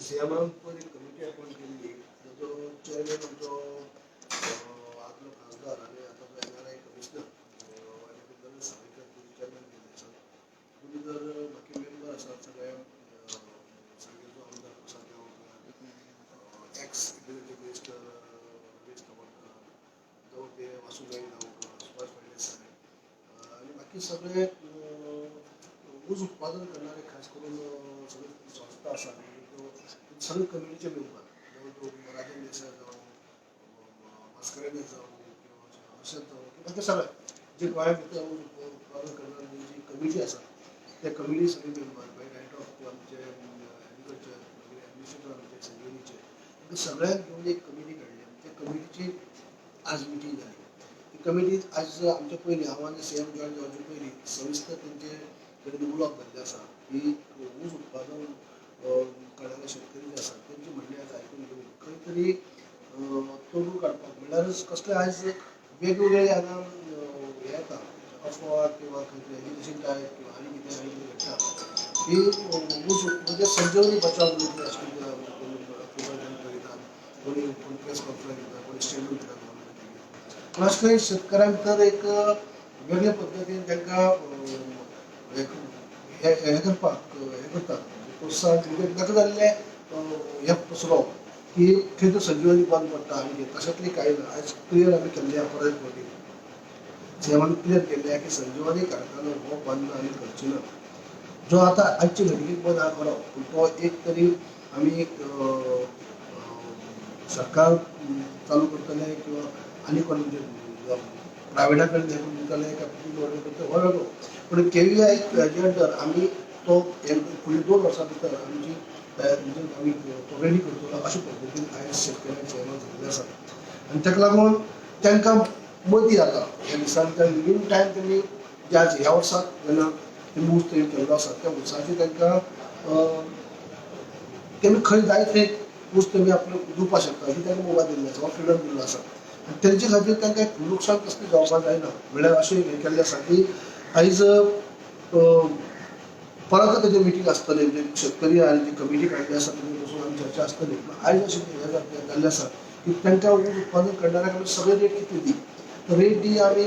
सीएमान पयर एक committee appoint केल्ली, ताजो चेअरमॅन आमचो आदलो खासदार आनी आतांचो NRI commissioner advocate Narendra Savaikar chairman केल्ले आसात. तितून भितर बाकी मेंबर आसात सगळे, सांगेचो आमदार Prasad Gaonkar, ex agriculture minister Ramesh Tawadkar, जावं ते वासू नाईक गांवकर, सुभाष फळदेसाय आनी बाकी सगळे ऊस उत्पादन करणारे, खास करून सगळे संस्था आसा त्यो सगळे कमिटीचे मेंबर, जावं तो राजन देसाय जावं, मास्करेन्हस जावं किंवा हर्षद जावं किंवा बाकी सगळे जे गोंया भितर ऊस उत्पादन करणारी जी कमिटी आसा, त्या कमिटी सगळे मेंबर, मागीर हेड ऑफ आमचे एग्रीकल्चर, मागीर एडमिनिस्ट्रेटर आमचे संजीवनीचे, तांकां सगळ्यांक घेवन एक कमिटी काडली आनी त्या कमिटीची आज मिटींग जाली. ती कमिटी आज आमच्या पयलीं, हांव आनी सीएम जॉयन जावचे पयलीं सविस्तर तेंचे कडेन उलोवप जाल्लें आसा की ऊस उत्पादन करणारे शेतकरी जे आसात तेंचे म्हणणें आज आयकून घेवन खंय तरी तोडू काडपाक. म्हणल्यारच कसले आयज वेगवेगळे हांगा हे येता, अफवा किंवा खंय तरी एजिटेशन टायप किंवा आनी कितें आनी कितें घडटा की ऊस म्हणजे संजीवनी बचाव म्हणून घेतात, कोणी कोण प्रेस कॉन्फरन्स घेता, कोणी स्टेटमेंट दितात गव्हर्मेंटाक. पूण अशें खंय शेतकऱ्यां भितर एक वेगळे पद्दतीन तांकां एक हे हे करपाक हे करतात प्रोत्साहन, म्हणजे नाका जाल्लें हें पसरोवप की खंय तर संजीवनी बंद पडटा आनी कितें. तशेंतलें कांय ना. आयज क्लियर आमी केल्लें आहा, परत फावटी सीएमान क्लियर केल्लें आहा की संजीवनी कारखानो हो बंद आमी करची ना. जो आतां आजचे घडणुकेक बंद आहा खरो, पूण तो एक तरी आमी एक सरकार चालू करतले किंवा आनी कोण म्हणजे प्रायवेटा कडेन हे करून दितले काय पब्लीक करतले हो वेगळो, पूण केव्हीआय हेजे अंडर आमी तो फुडल्या 2 वर्सां भितर आमची तयार, म्हणजे आमी तो रेडी करतलो अशे पद्दतीन आयज शेतकऱ्यांक चेअरमॅन सांगिल्लें आसा. आनी ताका लागून तांकां मदीं आतां ह्या दिसांनी मीन टायम तेमी जे आज ह्या वर्साक जेन्ना तेमी ऊस तयार केल्लो आसा, त्या ऊसाची तांकां तेमी खंय जाय थंय ऊस तेमी आपलो दिवपाक शकता ही तांकां मुभा दिल्ली आसा, हो फ्रिडम दिल्लो आसा. आनी तेंचे खातीर तांकां एक लुकसाण कसलें जावपाक जायना म्हणल्यार अशें हें केल्लें आसा की आयज परत तेजेर मिटींग आसतली, म्हणजे शेतकरी आनी जी कमिटी काडली आसा तेजेर बसून आमी चर्चा आसतली. पूण आयज अशें हें जाल्लें आसा की तांकां ऊस उत्पादन करणाऱ्यांक आमी सगळे रेट कितली दी, तर रेट दी आमी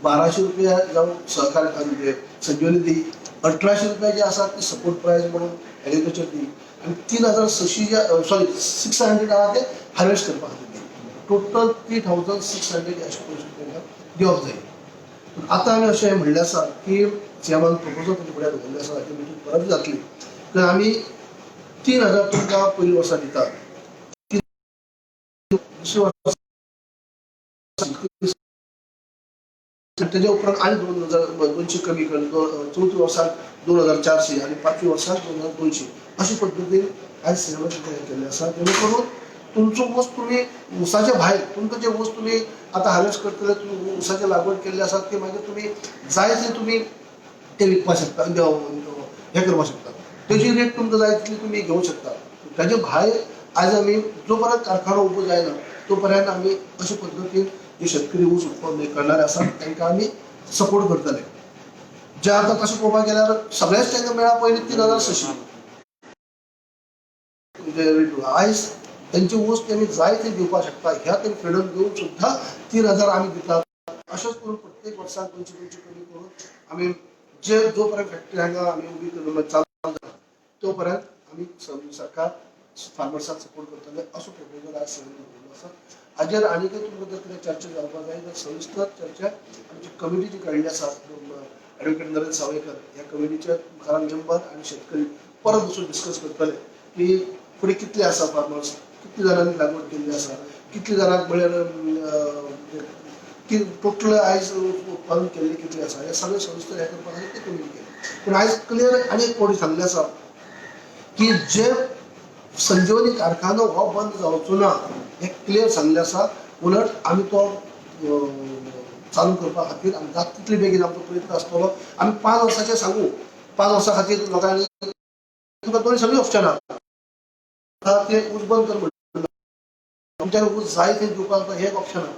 1200 रुपया जावं सहकार म्हणजे संजीवनी दी, 1800 रुपया जे आसा ती सपोर्ट प्रायस म्हणून एग्रीकल्चर दी आनी 3600 जे, सॉरी, 600 आहा ते हार्वेस्ट करपा खातीर दी. टोटल 3600 अशें पयशे तांकां दिवप जाय. पूण आतां आमी अशें म्हणलें आसा की सीएमान प्रपोजल तांच्या फुड्यान दवरलें आसा, ताची मिटींग परत जातली, तर आमी 3000 तुमकां पयलीं वर्सा दितात, दुसऱ्या वर्सा, तेज्या उपरांत आनी 2200 कमी करून चवथ्या वर्साक 2400 आनी पांचव्या वर्साक 2200 अशे पद्दतीन आयज सीएमान हें केल्लें आसा, जेणे करून तुमचो ऊस तुमी ऊसाच्या भायर तुमकां जे ऊस तुमी आतां हार्वेस्ट करतले, तुमी ऊसाची लागवड केल्ली आसा, ती मागीर तुमी जाय थंय तुमी ते विकपाक शकता, हें करपाक शकता, तेजी रेट तुमकां जाय तितली तुमी घेवंक शकता. ताजे भायर आयज आमी जो पर्यंत कारखानो उबो जायना तो पर्यंत आमी अशे पद्दतीन जे शेतकरी ऊस उत्पन्न करणारे आसात तांकां आमी सपोर्ट करतले. जे आतां तशें पळोवपाक गेल्यार सगळेच तांकां मेळ्ळा पयलीं 3600 म्हणजे रेट. आयज तेंचे ऊस तेमी जाय ते दिवपाक शकता, ह्या तेमी फ्रिडम घेवन सुद्दां 3000 आमी दितात. अशेंच करून प्रत्येक वर्साक 200 200 कमी करून आमी जे जो पर्यंत फॅक्टरी हांगा आमी उबी करून चालू जाता तो पर्यंत आमी सरकार फार्मर्साक सपोर्ट करतले असो प्रपोजल आज सगळ्यांनी दवरलो आसा. हाजेर आनीकय तुमकां जर कितें चर्चा जावपाक जाय तर सविस्तर चर्चा आमची कमिटी जी काडली आसा, एडवोकेट नरेंद्र सावयकर, ह्या कमिटीचे मुखार मेंबर आनी शेतकरी परत बसून डिस्कस करतले की फुडें कितले आसा फार्मर्स, कितले जाणांनी लागवड केल्ली आसा, कितले जाणांक म्हळ्यार की टोटल आयज उत्पादन केल्लें कितलें आसा, हें सगळें सविस्तर हें करपा खातीर ती कमिटी केली. पूण आयज क्लियर आनी एक फावटी सांगलें आसा की जे संजीवनी कारखानो हो बंद जावचो ना हें क्लियर सांगलें आसा. उलट आमी तो चालू करपा खातीर आमी जाता तितले बेगीन आमचो प्रयत्न आसतलो. आमी 5 वर्साचें सांगू, 5 वर्सां खातीर लोकांनी तुका दोन सगळीं ऑप्शनां आहा. ते ऊस बंद कर म्हणटा, तुमच्यान ऊस जाय थंय दिवपाक जाता, हें एक ऑप्शन आहा.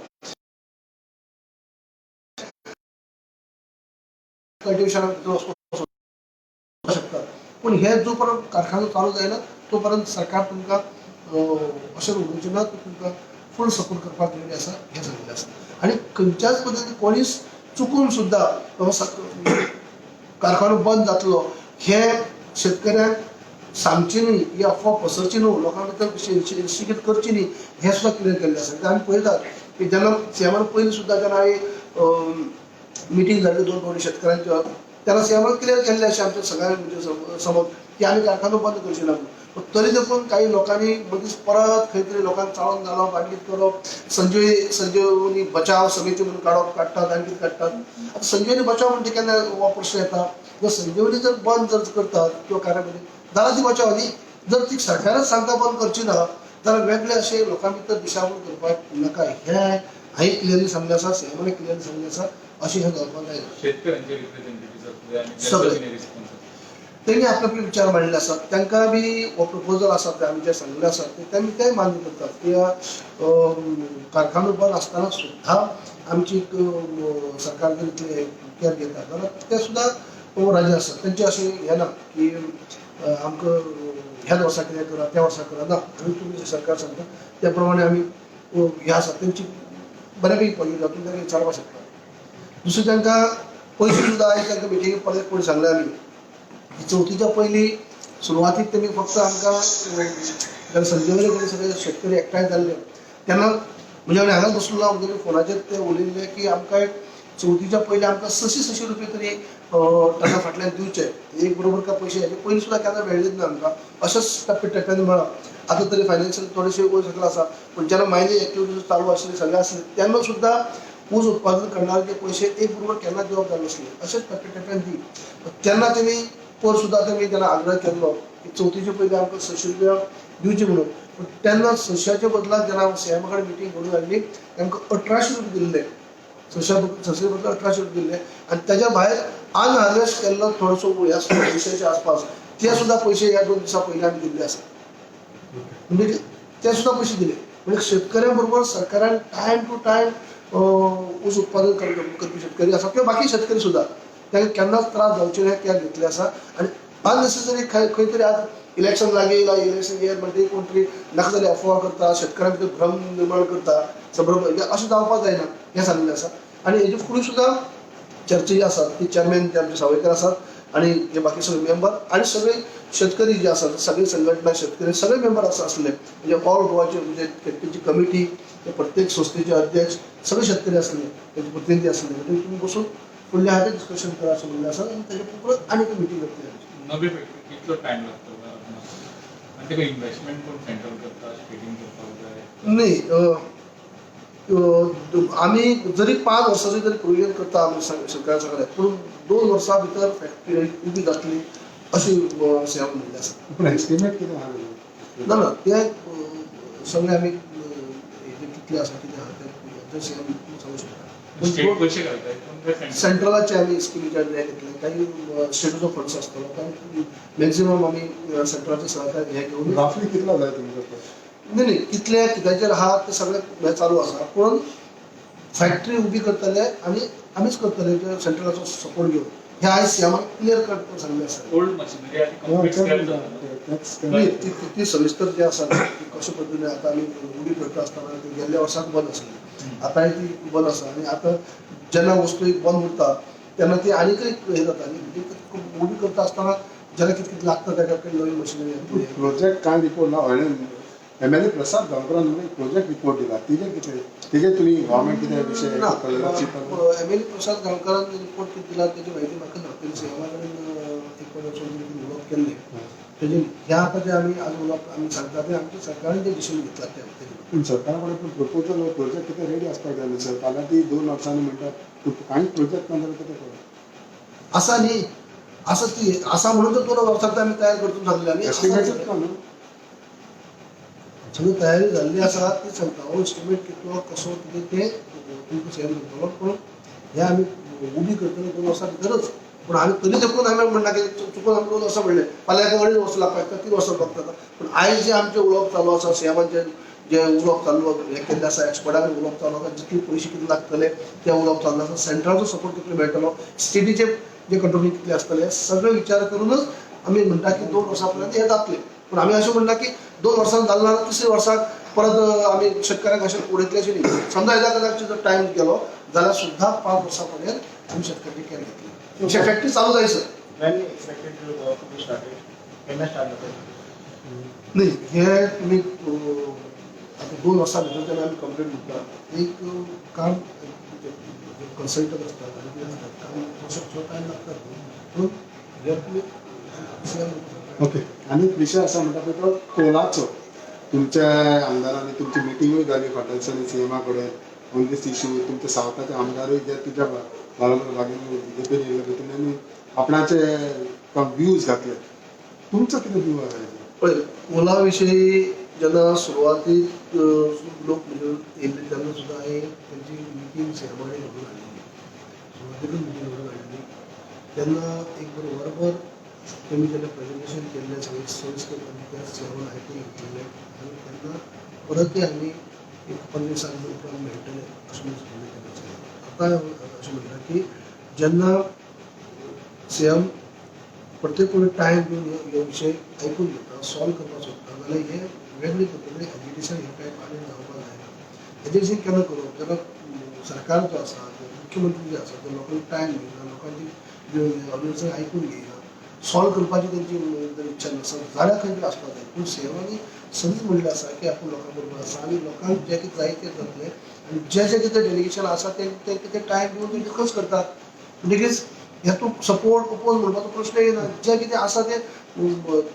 कल्टिवेशनाक भितर वचपाक शकता. पूण हे जो पर्यंत कारखानो चालू जायना तो पर्यंत सरकार तुमकां अशें उलोवचें ना, तुमकां फूल सपोर्ट करपाक रेडी आसा हें सांगिल्लें आसा. आनी खंयच्याच पद्दतीन कोणीच चुकून सुद्दां कारखानो बंद जातलो हे शेतकऱ्यांक सांगची न्ही, ही अफवा पसरची न्हू, लोकां भितर शिक्षीत करची न्ही, हें सुद्दां क्लियर केल्लें आसा. आमी पळयतात की जेन्ना सीएमान पयलीं सुद्दां जेन्ना एक मिटींग जाल्ली 2 फावटी शेतकऱ्यांच्यो, तेन्ना सीएमान क्लियर केल्लें अशें आमच्या सगळ्यांक म्हणजे समज की आमी कारखानो बंद करचे ना. तरी देखून काही लोकांनी मदींच परत खंय तरी लोकांक चाळोवन घालप आनी कितें करप, संजीवनी बचाव समिती म्हणून काडप काडटात आनी कितें काडटात. आतां संजीवनी बचाव म्हणटा केन्ना हो प्रश्न येता, जर संजीवनी जर बंद जर करतात किंवा कार्यामध्ये जाल्यार ती बचाव न्ही. जर ती सरकारच सांगता बंद करची ना जाल्यार वेगळे अशे लोकां भितर दिशाभूल करपाक नाका, हें हांवें क्लियरली सांगलें आसा, सीएमाने क्लियरली सांगलें आसा, अशें हें जावपाक जायना. शेतकऱ्यांचे रिप्रेझेंटेटिव्ह आसले आनी सगळे तेणी आपले आपले विचार मांडले आसात, तांकां बी हो प्रपोजल आसा ते आमी जे सांगले आसात ते तेमी तेय मान्य करतात की कारखानो बंद आसतना सुद्दां आमची सरकार जर इतले केअर घेता जाल्यार ते सुद्दां राजी आसात. तेंचे अशें हें ना की आमकां ह्याच वर्सा कितें करा त्या वर्सा करा ना, आमी तुमी सरकार सांगता त्या प्रमाणे आमी हें आसा तेंची बऱ्यापैकी पॉझिटिव्ह जातून तांकां विचारपाक शकता. दुसरें तांकां पयशे सुद्दां आयज तांकां मिटिंगे परत पयलीं सांगलें आमी की चवथीच्या पयलीं सुरवातीक तेमी फक्त आमकां जेन्ना संजीवनी कडेन सगळे शेतकरी एकठांय जाल्ले तेन्ना म्हणजे आमी हांगाच बसलो ना, म्हणजे फोनाचेर ते उलयल्ले की आमकां एक चवथीच्या पयलीं आमकां 600 रुपया तरी टना फाटल्यान दिवचे, एक बरोबर काय पयशे हेजे पयलीं सुद्दां केन्ना मेळ्ळेच ना आमकां, अशेंच टप्प्या टप्प्यान मेळ्ळा. आतां तरी फायनान्शियल थोडेशे वयर सकयल आसा, पूण जेन्ना मायनिंग एक्टिविटीज चालू आशिल्ली सगळें आसलें तेन्ना सुद्दां ऊस उत्पादन करणाऱ्याचे पयशे एक बरोबर केन्ना दिवप जाले नासले, अशेंच टप्प्या टप्प्यान दी. तेन्ना तेमी पोर सुद्दां तेमी जेन्ना आग्रह केल्लो की चवथीचे पयलीं आमकां 600 रुपया दिवचे म्हणून, पूण तेन्ना 600च्या बदलाक जेन्ना सीएमा कडेन मिटींग घडोवन हाडली तांकां 1800 रुपया दिल्ले, 600 बदला 1800 रुपया दिल्ले. आनी ताज्या भायर अनहार्वेस्ट केल्लो थोडोसो ह्या पयशाच्या आसपास ते सुद्दां पयशे ह्या 2 दिसां पयलीं आमी दिल्ले आसा, म्हणजे ते सुद्दां पयशे दिले. म्हणजे शेतकऱ्यां बरोबर सरकारान टायम टू टायम ऊस उत्पादन करपी शेतकरी आसा किंवा बाकी शेतकरी सुद्दां तांकां केन्नाच त्रास जावचे न्ही केअर घेतले आसा. आनी अननेसेसरी खंय तरी आज इलेक्शन लागीं येयला, इलेक्शन येत म्हणटकीर कोण तरी नाका जाल्यार अफवा करता, शेतकऱ्यां भितर भ्रम निर्माण करता, संभ्रम अशें जावपाक जायना हें सांगिल्लें आसा. आनी हेजे फुडें सुद्दां चर्चा जी आसात ती चेअरमॅन जे आमचे सावयकर आसात आनी जे बाकी सगळे मेंबर आनी सगळे शेतकरी जे आसात, सगळे संघटना शेतकरी सगळे मेंबर आसा आसले, म्हणजे ऑल गोवाचे म्हणजे तेंची कमिटी, प्रत्येक संस्थेचे अध्यक्ष सगळे शेतकरी आसले, तेंचे प्रतिनिधी आसले, म्हणजे तुमी बसून फुडल्या हाजेर डिस्कशन करा अशें म्हणलें आसा. आनी तेजे उपरांत आनी एक मिटींग जातली. नवी फॅक्टरी कितलो टायम लागतलो आनी तेका इन्व्हेस्टमेंट कोण सेंट्रल करता, स्टेटीन करपाक जाय? न्ही, आमी जरी 5 वर्सांचें जरी प्रोविजन करता आमी सरकार सगळें, पूण 2 वर्सां भितर फॅक्टरी उबी जातली अशी सीएम म्हणिल्लें आसा. पूण एस्टिमेट कितें आहा? ना ना, ते सगळें आमी कितले आसा कितें आहा तें सीएम सांगू शकता. स्टेट पयशे घालता, सेंट्रलाचे आमी स्किमीचे हे घेतले, काही स्टेटीचो फंड्स आसतलो, काही मॅक्झिमम आमी सेंट्रलाचे सहकार हे घेवन. राफली कितलो जाय तुमचो? न्ही न्ही, कितले कित्याचेर आहा ते सगळें हें चालू आसा, पूण फॅक्टरी उबी करतले आनी आमीच करतले सेंट्रलाचो सपोर्ट घेवन, हें आयज सीएमान क्लियर कट सांगलें आसा. ओल्ड मशिनरी आनी कंप्लीट स्क्रॅप जाता. न्ही, ती सविस्तर जी आसा ती कशे पद्दतीन आतां आमी उबी करता आसतना ती गेल्ल्या वर्साक बंद आसली, आतांय ती बंद आसा. आनी आतां जेन्ना वस्तू एक बंद उरता तेन्ना ती आनीकय हें जाता, आनी उबी करता आसतना जेन्ना कितें कितें लागता ताका नवी मशिनरी येतली. प्रोजेक्ट कांय रिपोर्ट ना, एमएलए प्रसाद गांवकरान प्रोजेक्ट रिपोर्ट दिला, तेजेर कितें तेजेर तुमी गव्हर्मेंट कितें विशय ना, एमएलए प्रसाद गांवकरान रिपोर्ट कितें दिला तेजी म्हायती म्हाका ना. तेणी सीएमा कडेन एक फावट वचून उलोवप केल्लें तेजेर. ह्या आतां जें आमी आज उलोवप आमी सांगता तें आमच्या सरकारान जें डिसिजन घेतला तें. पूण सरकारा कडेन पण प्रपोजल हो प्रोजेक्ट कितें रेडी आसपाक जाय न्हू सर. फाल्यां ती 2 वर्सांनी म्हणटा कांयच प्रोजेक्ट ना जाल्यार कितें करप? आसा न्ही, आसा ती आसा म्हणून तर 2 वर्सां आमी तयार करतून सांगलें आमी. एस्टिमेटूच ना न्हू, सगळी तयारी जाल्ली आसा ती सांगता. हो एस्टिमेट कितलो कसो कितें तें तुमकां सीएम सांगतलो, पूण हें आमी उबी करतले 2 वर्सां भितरच. पूण आमी तरी देखून आमी म्हणना की चुकून आमी 2 वर्सां म्हणलें, फाल्यां एका 2.5 वर्सां लागपाक शकता, 3 वर्सां लागता. पूण आयज जें आमचें उलोवप चालू आसा, सीएमाचें जें उलोवप चालू हें केल्लें आसा, एक्सपर्टान उलोवप चालू आसा, जितले पयशे कितले लागतले तें उलोवप चालू आसा, सेंट्राचो सपोर्ट कितलो मेळटलो, स्टेटीचे जे कंट्रोलिंग कितले आसतले, सगळे विचार करूनच आमी म्हणटा की 2 वर्सां पर्यंत हें जातलें. पूण आमी अशें म्हणटा की 2 वर्सां जालें ना जाल्यार तिसऱ्या वर्साक परत आमी शेतकऱ्यांक अशें उडयतले अशें न्ही. समजा येदा कदाचित जर टायम गेलो जाल्यार सुद्दां 5 वर्सां पर्यंत आमी शेतकऱ्यांची केअर घेतली. फॅक्टरी चालू जाय sir. When expected to work to be started? केन्ना स्टार्ट जाता? नाही, हे तुम्ही आता 2 वर्सां भितर जेन्ना आमी कंप्लीट म्हणटा, एक काम कन्सल्टंट असतात आनी कितें आसतात, काम थोडो थोडो टायम लागतात न्ही. पूण जर तुमी CM okay, आनी एक विशय आसा म्हणटा पळय तो कोलाचो. तुमच्या आमदारांनी तुमची मिटिंगूय जाली फाटल्या दिसांनी सीएमा कडेन ऑन दीस इशू. तुमच्या सावथाचे आमदारूय जे तुज्या बरोबर लागीं बीजेपीन येयले पळय, तेन्ना आपणाचे व्यूज घातले. तुमचो कितें व्यू आसा हेजेर? पळय, कोला विशयी जेन्ना सुरवातीक लोक म्हणजे येयल्ले तेन्ना सुद्दां हांवें तेंची मिटींग सीएमा कडेन घडोवन हाडलेली. सुरवातीकूच मिटींग घडोवन हाडलेली तेन्ना एक बरें वरभर तेमी जेन्ना प्रेजेंटेशन केल्लें सगळें सविस्तर आमी त्या सीएमान आयकून घेतिल्लें आनी तेन्ना परतय आमी एक 15 दिसां उपरांत मेळटले अशें म्हणून सांगलें तेन्ना सीएमान. आतां अशें म्हणटा की जेन्ना सीएम प्रत्येक कोणी टायम दिवन हो विशय आयकून घेता, सॉल्व करपाक सोदता, जाल्यार हे वेगळे पद्दतीन एजिटेशन हे टायप आनी जावपाक जायना. एजिटेशन केन्ना करप? जेन्ना सरकार जो आसा, मुख्यमंत्री जे आसा, ते लोकांक टायम दिना, लोकांची अडचण आयकून घेयना, सॉल्व करपाची तेंची जर इच्छा नासत जाल्यार खंय तरी आसपाक जाय. पूण सीएमांनी सदींच म्हणलें आसा की आपूण लोकां बरोबर आसा आनी लोकांक जें कितें जाय तें जातलें आनी जे जे कितें डेलिगेशन आसा तें तें कितें टायम दिवन ते डिस्कस करतात. म्हणटकीच हेतून सपोर्ट ओपोज म्हणपाचो प्रश्न येना. जें कितें आसा तें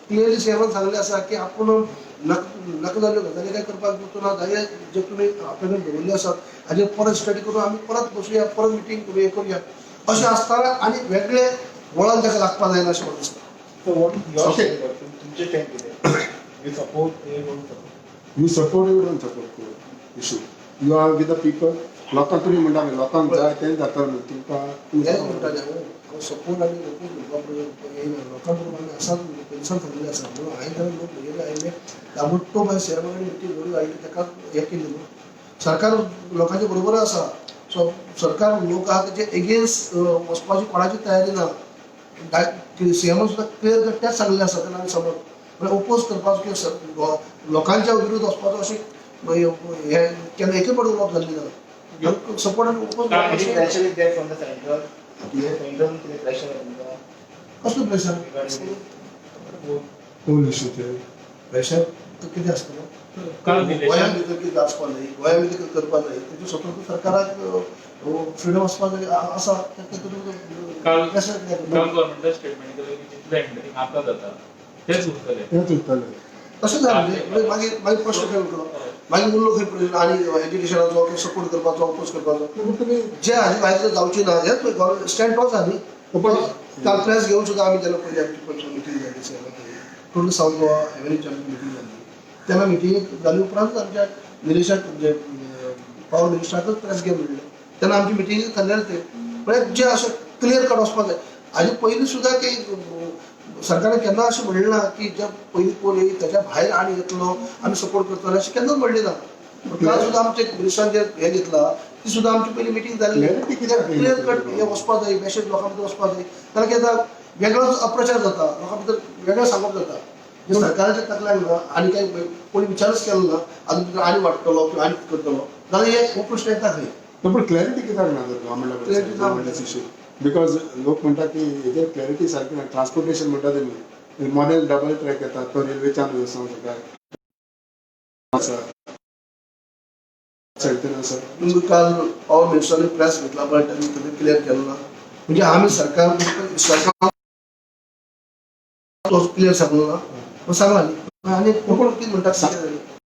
क्लियरली सीएमान सांगलें आसा की आपूण नाका जाल्ल्यो गजाली काय करपाक दिवचो ना. जाल्यार जे तुमी आपल्या कडेन दवरिल्ले आसात हाजेर परत स्टडी करून आमी परत बसुया, परत मिटींग करूया करूया. अशें आसतना आनी वेगळे वळण ताका लागपाक जायना अशें म्हाका दिसता. So what is your Okay. stand? तुमचे स्टँड कितें? You support, you don't support? You support, you don't support issue? You are with the people. लोकांक तुमी म्हणटा पळय, लोकांक जाय तें जाता न्हू तुमकां. हेंच म्हणटालें हांव, हांव सपोर्ट आनी ओपोज म्हणपा येयना. लोकां बरोबर आमी आसात, पयलींसान सांगलें आसा. म्हणून हांवें जेन्ना लोक म्हजे आयले ताबडतोब हांवें सीएमा कडेन मिटींग घडोवन हाडली, ताका हें केलें न्हू. सरकार लोकांच्या बरोबर आसा. सो सरकार लोक आहा तेजे एगेन्स्ट वचपाची कोणाची तयारी ना. सीएमान सुद्दां क्लियर कट तेंच सांगलें आसा. तेन्ना आमी समज म्हळ्यार ओपोज करपाचो किंवा लोकांच्या विरुद्ध वचपाचो अशें हें केन्ना एकय फावट उलोवप जाल्लें ना. सपोर्ट आनी oppose. Any pressure is there from the central? Central कितें प्रेशर आहे तुमकां? कसलो प्रेशर? Regarding कोल इशूचेर. प्रेशर तर कितें आसतलो? काल गोंया निलेशान भितर कितें आसपाक जाय, गोंया भितर कितें करपाक जाय, तेजें स्वतंत्र सरकाराक फ्रिडम आसपाक जाय आसा. काल प्रेशर. काल गव्हर्मेंटान स्टेटमेंट केलें की जितलें हँडलिंग आतां जाता तेच उरतलें. तेंच उरतलें. तशें जालें म्हणजे मागीर मागीर प्रश्न खंय उरलो? मागीर उरलो खंय प्रश्न आनी एज्युकेशनाचो किंवा सपोर्ट करपाचो, ओपोज करपाचो? पूण तुमी जे हाजे भायर जावची ना हेच स्टँड तोच आहा न्ही. काल प्रेस घेवन सुद्दां आमी जेन्ना पयली आमची पंच मिटींग जाली, टोटल सावथ गोवा एव्हन्यूची आमची मिटींग जाली, तेन्ना मिटींग जाली उपरांत आमच्या निलेशाक जे पावर मिनिस्टराकच प्रेस घे म्हणलें. तेन्ना आमची मिटींग थारलेलें तें म्हळ्यार जें अशें क्लियर कट वचपाक जाय. हाजे पयलीं सुद्दां की सरकारान केन्ना अशें म्हणलें ना की जे पयलीं कोण येयी त्याच्या भायर आनी येतलो आमी सपोर्ट करतले अशें केन्नाच म्हणलें ना. पूण काल सुद्दां आमचे मिनिस्टरान जे हें घेतला ती सुद्दां आमची पयली मिटींग जाल्ली. Clarity कित्याक? क्लियर कट हे वचपाक जाय, मेसेज लोकां भितर वचपाक जाय. कारण कितें जाता, वेगळोच अप्रचार जाता, लोकां भितर वेगळें सांगप जाता. जे सरकाराच्या तकल्यान ना आनी काय कोणी विचारच केलो ना, आजून भितर आनी वाडटलो किंवा आनी करतलो जाल्यार हे हो प्रश्न येता खंय. पूण क्लॅरिटी कित्याक ना तर Clarity ना. गव्हर्मेंटा इशू? Because लोक म्हणटा की हेजेर क्लॅरिटी सारकी ना. ट्रान्सपोर्टेशन म्हणटा तेमी मॉडेल डबल ट्रॅक येता, तो रेल्वेच्यान वचोंक शकता आसा सायडीन आसा. तुमकां काल पावर मिनिस्टरांनी प्रेस घेतला पळय, तांणी थंय क्लियर केलो ना. म्हणजे आमी सरकार सरकार तो क्लियर सांगलो ना, मग सांगला न्ही. आनी कोण कितें म्हणटा कितें जालें?